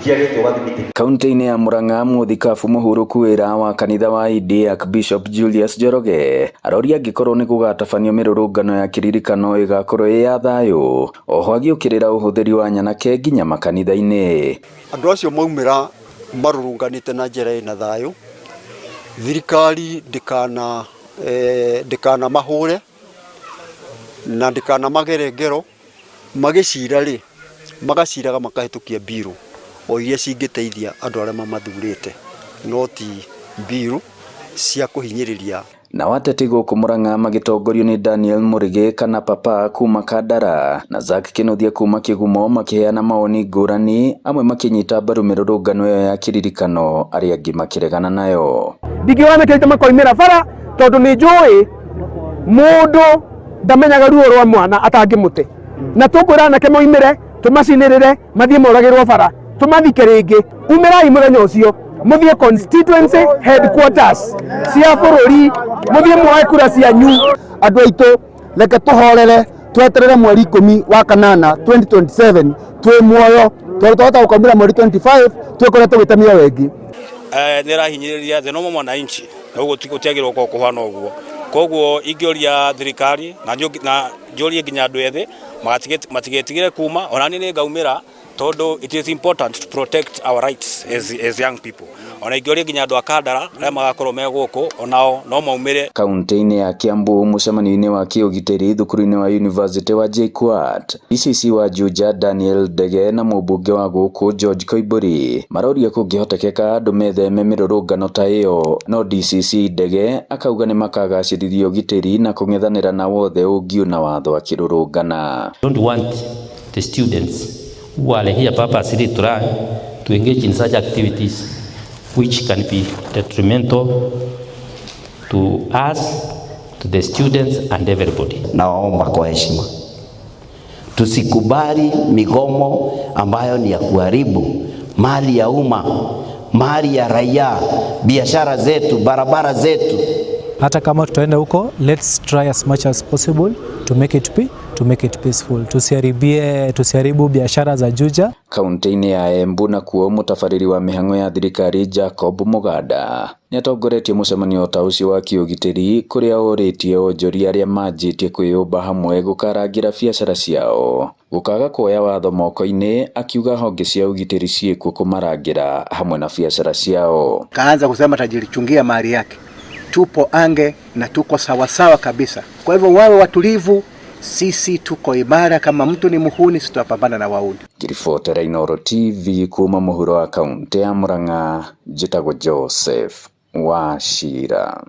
Ndiarĩte ũgathimite. Kaunti-inĩ ya Murang'a mũthikabu mũhurũku wĩra wa kanitha wa ED Archbishop Julius Njoroge aroria angĩkorwo nĩ gũgatabanio mĩrũrũngano ya kĩririkano ĩgakorwo ĩ ya thayũ oho agĩũkĩrĩra ũhũthĩri wa nyanake nginya makanitha-inĩ. Andũ acio maumĩra marũrũnganĩte na njĩra ĩna thayũ, thirikari ndĩkana ndĩkana mahũre na ndĩkana magere ngero, magĩcira rĩ, magaciraga makahĩtũkia bill o iria cingĩteithia andũ arĩa mamathurĩte, no ti bill cia kũhinyĩrĩria. Nao ateti gũkũ Murang'a magĩtongorio nĩ Daniel Mũrĩgĩ kana Papa kuma Kandara na Zack Kĩnuthia kuma Kĩgumo makĩheana mawoni ngũrani, amwe makĩnyita mbaru mĩrũrũngano ĩyo ya kĩririkano arĩa angĩ makĩregana nayo. Ndingĩona nĩkĩrĩte makoimĩra bara tondũ nĩ njũĩ mũndũ ndamenyaga ruo rwa mwana atangĩmũte, na tũkwĩra anake moimĩre tũmacinĩrĩre mathiĩ moragĩrwo bara tũmathike rĩngĩ. Umĩrai mũthenya ũcio mũthiĩ constituency headquarters cia bũrũri mũthiĩ muoe kura cianyu. Andũ aitũ, reke tũhorere tweterere mweri 10 wa kanana 2027 twĩ muoyo, tondũ twahota gũkaumĩra mweri 25 twĩkore tũgĩte mĩoyo ĩngĩ. Nĩ ĩrahinyĩrĩria the normal mwananchi na ũguo gũtiagĩrĩirwo gũkorwo kũhana ũguo. Koguo ingĩũria thirikari na njũrie nginya andũ ethĩ matigetigĩre kuma, ona niĩ nĩ ngaumĩra tondũ it is important to protect our rights as young people. Ona ingĩũria nginya andũ a Kandara arĩa magakorwo me gũkũ onao no maumĩre. Kaunti-inĩ ya Kiambu mũcemanio-inĩ wa kĩũgitĩri thukuru-inĩ wa University wa JKUAT, DCC wa Juja Daniel Ndege na mũmbunge wa gũkũ George Koimbũri maroria kũngĩhotekeka andũ metheme mĩrũrũngano ta ĩyo, no DCC Ndege akauga nĩ makagacĩrithia ũgitĩri na kũng'ethanĩra na wothe ũngiuna watho akĩrũrũngana. Don't want the students who are here purposely to learn to engage in such activities which can be detrimental to us, to the students and everybody. Nawaomba kwa heshima, tusikubali migomo ambayo ni ya kuharibu mali ya umma, mali ya raia, biashara zetu, barabara zetu. Hata kama tutaenda huko, let's try as much as possible to make it peaceful. Tusiharibie, tusiharibu biashara za Juja. Kaunti-inĩ ya Embu nakuo mũtabarĩri wa mĩhang'o ya thirikari Jacob Mũganda nĩatongoretie mũcemanio ta ũcio wa kĩũgitĩri kũrĩa orĩtie onjoria arĩa manjĩtie kwĩyũmba hamwe gũkarangĩra biacara ciao gũkaga kuoya watho moko-inĩ, akiuga honge cia ũgitĩri ciĩkuo kũmarangĩra hamwe na biacara ciao. Kaanza kusema tajirichungia mali yake. Tupo ange na tuko sawasawa kabisa. Kwa hivyo wawe watulivu, sisi tuko imara. Kama mtu ni muhuni, tutapambana na wahuni. Ngĩribotera Inooro TV kuma mũhuro wa kaunti ya Murang'a, njĩtagwo Joseph Wachira.